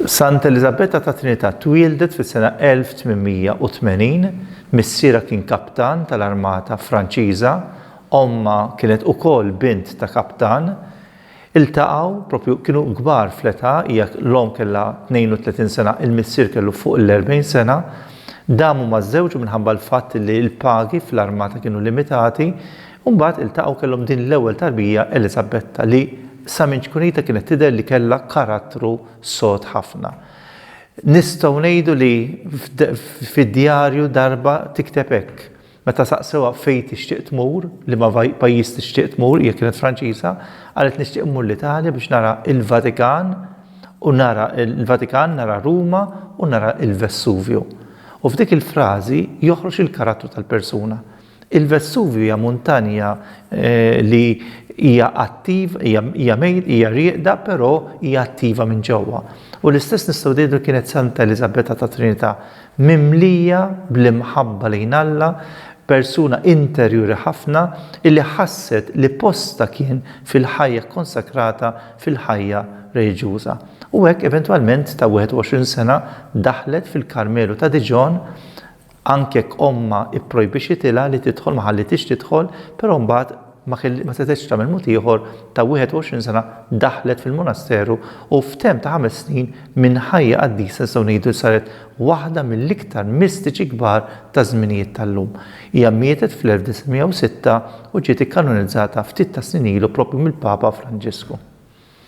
Santa Eliżabetta ta' Trinità twieldet fis-sena 1880, missierha kien kaptan tal-armata Franċiża, ommha kienet ukoll bint ta' kaptan. Iltaqgħu, propju kienu kbar fl-età, hija l-omm kellha 32 sena, il-missier kellu fuq l-40 sena. Damu ma żżewġu minħabba l-fatt li l-pagi fl-armata kienu limitati, u mbagħad iltaqgħu kellhom din l-ewwel tarbija Eliżabetta li sa minn ċkunitha kienet tidher li kellha karattru sod ħafna. Nistgħu ngħidu li fid-djarju darba tikteb hekk, meta saqsewha fejn tixtieq tmur, liema pajjiż tixtieq tmur, hija kienet Franċiża, qalet nixtieq immur l-Italja biex nara l-Vatikan u nara l-Vatikan, nara Ruma u nara l-Vessuvju. U f'dik il-frażi joħroġ il-karattru tal-persuna. Il-Vessuvju hija muntanja li hija attiv, hija mejt, hija rieqda, però hija attiva minn ġewwa. U l-istess nistgħu ngħidu kienet Santa Eliżabetta ta' Trinità, mimlija bl-imħabba lejn Alla, persuna interjuri ħafna illi ħasset li postha kien fil-ħajja kkonsakrata, fil-ħajja reliġjuża. U hekk eventwalment ta' 21 sena daħlet fil-Karmelu ta' Dijon, Anke jekk ommha ipprojbixxitilha li tidħol, ma ħallithiex tidħol, però mbagħad ma ma setgħetx tagħmel mod ieħor, ta' 21 sena daħlet fil-monasteru u f'temp ta' ħames snin minn ħajja qaddisa nistgħu ngħidu li saret waħda mill-iktar mistiċi kbar taż-żminijiet tal-lum. Hija mietet fl-1906 u ġiet ikkanonizzata ftit tas-snin ilu proprju mill-Papa Franġisku.